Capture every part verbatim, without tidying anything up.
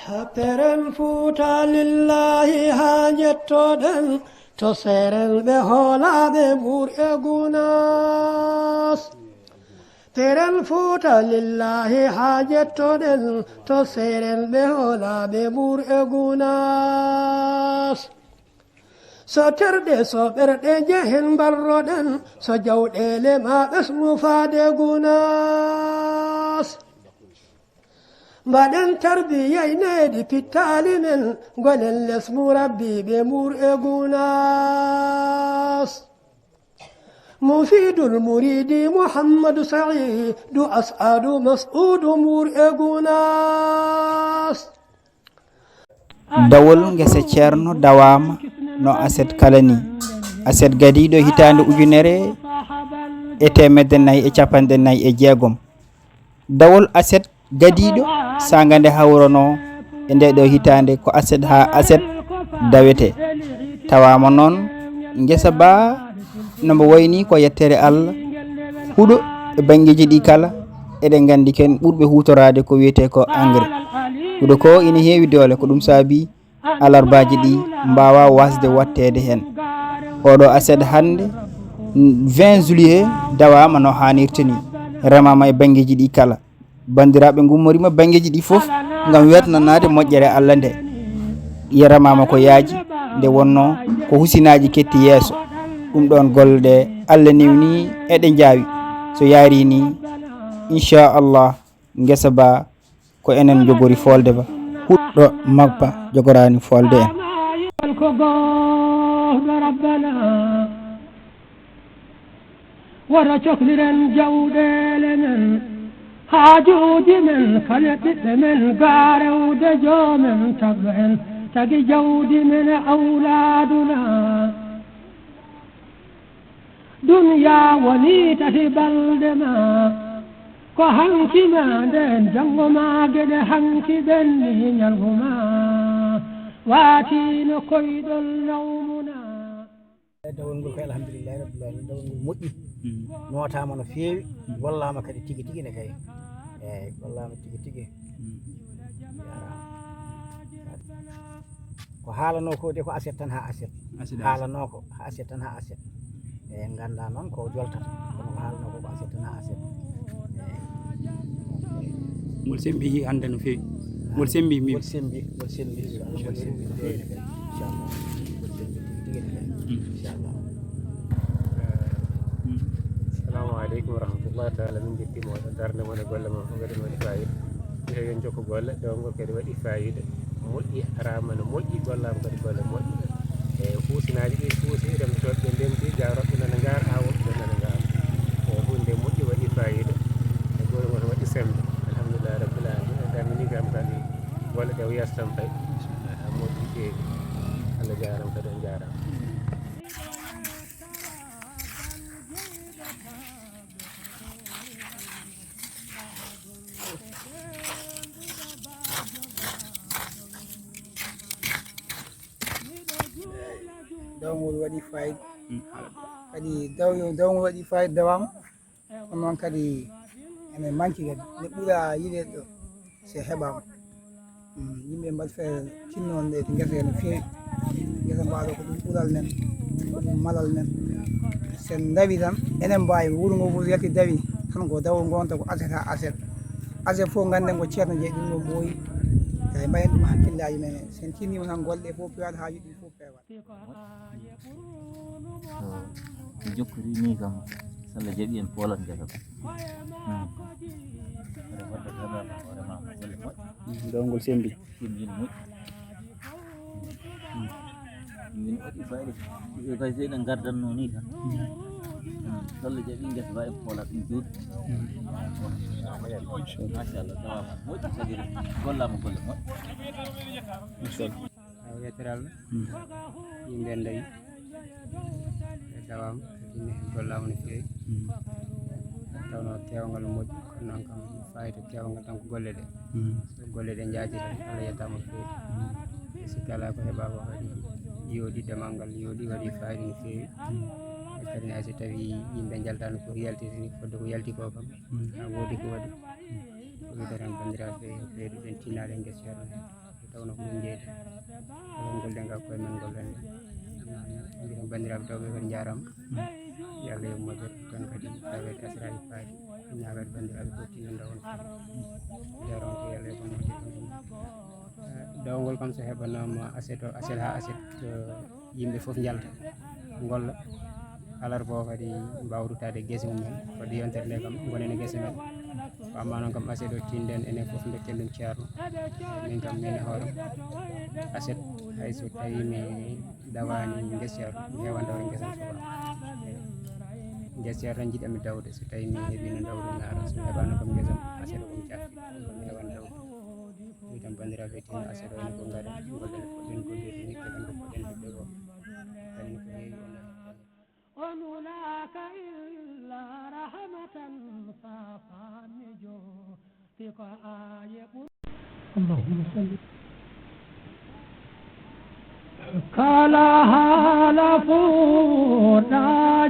Peren Fuuta lillaahi haa njettoɗen, to seeren ɓe hoolaaɓe Mbuur e Gunaas. Peren Fuuta lillaahi haa njettoɗen, to seeren ɓe hoolaaɓe Mbuur e Gunaas. So terɗe so ɓerɗe njehen mbarroɗen, so jawɗeele ma ɓesnu faade Gunaas. Mbaɗen tarbiya e nehdi pittaali men, golen les murabbiiɓe Mbuur e Gunaas. Mufiidul muriidi Muhammadu Sa'iidu As'adu Mas'uudu Mbuur e Gunaas. Dawol ngesa Ceerno dawaama no aset kala nii, aset gadiiɗo hitaande ujunere e teemedde nayi e cappanɗe nayi e jeegom. Dawol aset gadiiɗo saanga nde hawronoo e ndee ɗoo hitaande ko aset haa aset dawetee. Tawaama noon ngesa baa no mbo wayi nii ko yettere Allah, huɗo e banngeeji ɗii kala. Eɗen nganndi ken ɓurɓe huutoraade ko wiyetee ko engrais. Huɗo ko ina heewi doole, ko ɗum saabii alarbaaji ɗii mbaawaa waasde waɗteede heen. Ooɗoo aset hannde vingt juillet dawaama no haanirta nii, remaama e banngeeji ɗii kala. Banndiraaɓe ngummoriima banngeeji ɗii fof ngam weeɓnanaade moƴƴere Allah nde. Remaama ko yaaji, nde wonnoo ko husinaaji ketti yeeso. Ɗum ɗoon golle ɗe Allah newnii eɗe njaawi. So yaarii nii, inchallah, ngesa baa ko enen njogori foolde ba. Huɗo mappa jogoraani foolde en. Ko goofɗo Rabbana, woto cokliren jawɗeele men, haajuuji men, kala ɓiɓɓe men, gaa rewde joomen, tagga en, tagi jawdi men e awlaaduna. Dunyaa woni tati balɗe ma, ko hanki ma nden, janngo ma geɗe hanki ɓenni, ñalgu ma waati no koyɗol nawmuna. Dawol ngol kay alhamdulillahi rabbil alamin, dawol ngol moƴƴi, nootaama no feewi, gollaama kadi tigi tigi ne kay. Eeyi, gollaama tigi tigi. Ko haalanoo ko de ko aset tan haa aset. Haalanoo ko haa aset tan haa aset. Eeyi, en nganndaa noon ko joltata, kono ko haalanoo ko ko aset tan haa aset. Eeyi. Ngol sembi hannde no feewi. Ngol sembi mbi. Ngol sembi, ngol sembi. Ngol sembi no feewi ne kay. Inchallah. Ngol sembi tigi tigi ne kay. Inchallah. Assalamu aleykum wa rahmatullahi taala. Min njettiima oɗo darnde mon e golle mon fof, mbeɗen waɗi fayida. Yo en jokko golle, dewngol kadi waɗi fayida. Moƴƴi, haraama no moƴƴi, gollaama kadi golle moƴƴe. E fuusinaaji ɗi fuusi, remtotooɓe ɓe ndemti, jaaroɓe nana ngaara, awoɓe nana ngaara. E huunde moƴƴi, waɗi fayida. E golle mon waɗi semmbe. Alhamdulillahi rabbil alamin. En ɗaminii kam kadi golle ɗe o yeeso tan payi. Moƴƴi feewi. Allah jaaraama kadi on jaaraama. Dawngol waɗi fayida. Kadi daw- dawngol waɗi fayida dawama. Kono noon kadi ene manki kadi ne ɓura yiɗeede ɗo si heɓama. Yimɓe mbaɗi feere tinnoonde e ngesa no feewi. Ngesa mbaɗo ko ɗum ɓural men, ko ɗum malal men. Sen dawi tan enen mbawi wuro ngo fof yalti dawi tan ko dawol ngonta ko aset ha aset. Aset fof ganden ko ceerno jeeyi ɗum ɗo ɓooyi. Tawi mbayen ɗum hakkillaji men. Sen tinnima tan golle ɗe fof pewaɗe haajuɗi ɗum fof pewa. So ɓe jokkori ni kam, so Allah jaɓi en poolat ngesa ba. Aɗa fodde tan hoore ma ko golle moƴƴe. Dawgol sembi. Ɗum ina moƴƴi. Min waɗi fayde. Ɓe kay seyɗen gardanno ni tan. So Allah jaɓi ngesa ba en poolat ɗum juuɗe. Machallah, tawama moƴƴi, kadi gollama golle moƴƴe. Awa yettere Allah. Yimɓe en dawi. Ɓe dawama, ɓe gollama no feewi. Tawno kewngal moƴƴi, kono noon kam fayida kewngal tan ko golle ɗe. So golle ɗe njaaji tan, Allah yettama no feewi. E sikki alaa ko heɓa ko kadi yooɗi, demal ngal yooɗi, waɗi fayida no feewi. E kadi ne, so tawi yimɓe njaltano ko yaltiri, fodde ko yalti ko kam, ha woodi ko waɗi. Ko wiyata tan, banndiraaɓe, ɓeyduɗen tinnaade e ngesa ceerno. Kono ko ɗum jeeyde. Oɗon golle ngal koye men golle nde. Mbiɗen banndiraaɓe tawɓe, on njaaraama. Yo Allah yoɓ moƴƴere tan kadi tawede asiraaji paaɗi. Ñaagaade banndiraaɓe fof tinno ndaw on. Jaronke yo Allah yoɓ moƴƴere tan. Eh, dawol ngol kam so heɓanaama aset o, aset haa aset, eh, yimɓe fof njalta ngolla. Alarba o kadi mbaawa ruttaade gese mum en. Wadde yontere nde kam ngonen e gese men. Ko amma noon kam aset o tinden enen fof dokken ɗum ceerno. Min kam min e hoore aset hay so tawi mi dawaani ngesa ceerno, mi hewan dawde ngesa am soba. Ngesa ceerno tan njiɗami dawde so tawi mi heɓino dawde naara, so mi heɓano kam ngesa am aset o ko mi cafti. Mi hewan dawde. Ɗum tan banndiraaɓe tinno aset o ene ko ngaɗen, gollen ko ɗen ko ɗen ko ɗen ko ɗen ko. Kadi ko heewi e nder. O nulaaka illa rahmatan, faafaami joofti ko aaye ɓur. Allahumma salli. Kala haala fuɗɗa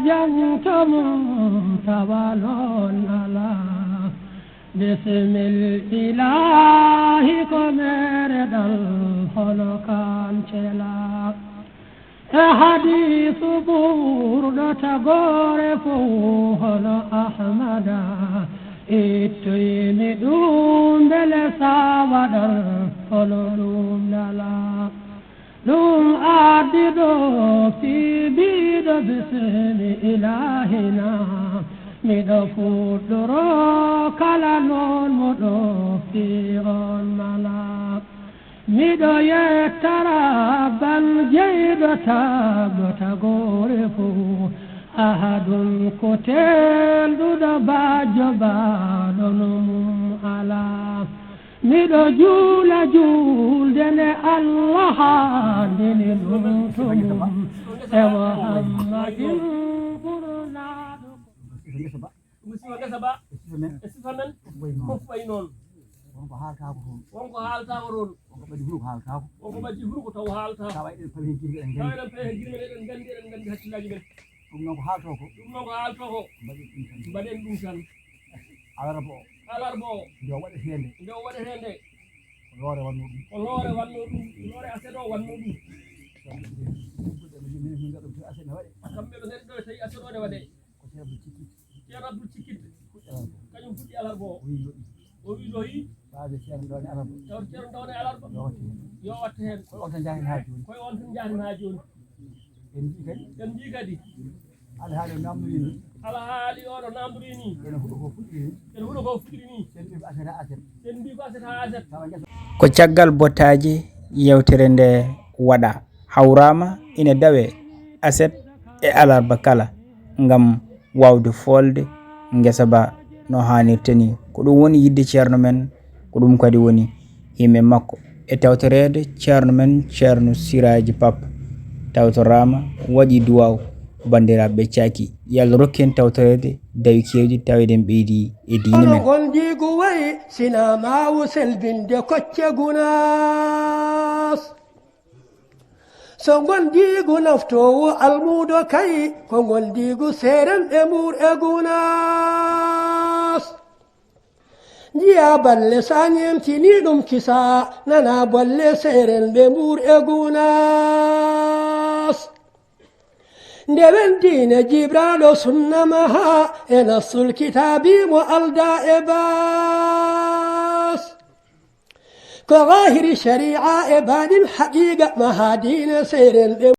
jangto mum tawa noon alaa. Bisimil ilaahi ko meereɗal hono kan celaa. E hadiisu ɓurɗo tagoore fof hono Ahmada, ittoymi ɗum mbele sa waɗan hono ɗum nala. Ɗum addi ɗo fii mbiɗo bismi ilaahina, miɗo fuɗɗoro kala noon mo ɗo fii on mala. Miɗo yetta Rabban jeyɗo tagɗo tagoore fof, ahadun ko teelɗuɗo bajjo baaɗo no mum alaa. Miɗo juula juulde nde Allah haandini ɗum to mum e Muhammadin ɓurnaaɗo. Ɗum sifa ngesa ba. E sifa men. E sifa men. Fof wayi noon. Fof wayi noon. Wonko haaltaako toon. Wonko haaltaako toon. Wonko ɓaddi huɗo ko haaltaako. Wonko ɓaddi huɗo ko taw haaltaako. Tawa eɗen pawi heen gimi, eɗen nganndi. Tawa eɗen pawi heen gimi, eɗen nganndi, eɗen nganndi hakkillaaji men. Ɗum noon ko haaltoo ko. Ɗum noon ko haaltoo ko. Mbaɗen ɗum tan. Mbaɗen ɗum tan. Alarba o. Alarba o. Nde o waɗetee nde. Nde o waɗetee nde. Ko loore wannoo ɗum. Ko loore wannoo ɗum. Loore aset o wannoo ɗum. Kamɓe ɓe ngari ɗo tawi aset ne waɗe. Kamɓe ɓe ngari ɗo tawi aset o ne waɗe. Ko Ceerno Abdul Cikkit. Ceerno Abdul Cikkit. Fuɗɗi alarba. Kañum fuɗɗi alarba o. O wi yoɓi. O wi yoɓi. Tawa Ceerno ɗo ne alarba. Tawa Ceerno ɗo ne alarba. Yo watte heen. Yo watte heen. Koye on tan njahen haa jooni. Koye on tan njahen haa jooni. En mbii kadi. En mbii kadi. Alhaali o namndori ni. Alhaali o no namndori ni. Ene huɗo ko fuɗɗiri ni. Ene huɗo ko fuɗɗiri ni. Sen mbii ko aset haa aset. Sen mbii ko aset haa aset. Tawa ngesa. Ko caggal bottaaji yewtere nde waɗa. Hawraama ina dawee aset e alarba kala ngam waawde foolde ngesa ba no haanirta ni. Ko ɗum woni yiɗde ceerno men, ko ɗum kadi woni yimɓe makko. E tawtoreede ceerno men, Ceerno Siraaji Pap, tawtoraama, waɗi duwaaw, banndiraaɓe ɓe caaki. Yo Allah rokku en tawtoreede dawi keewɗi, tawa eɗen ɓeydi e diine men. Kono ngondiigu wayi sina maawu selbinde kocce Gunaas. So ngondiigu naftoowo almuudo kay, ko ngondiigu seerenɓe Mbuur e Gunaas. Njiyaa balle sa ñeemtinii ɗum kisa, nanaa bolle seerenɓe Mbuur e Gunaas. Ndewen diine jibraaɗo sunna maha, e nassul kitaabi mo aldaa e baas. Ko zaahiri shari'a e baaɗin haqiiqa maha diine seerenɓe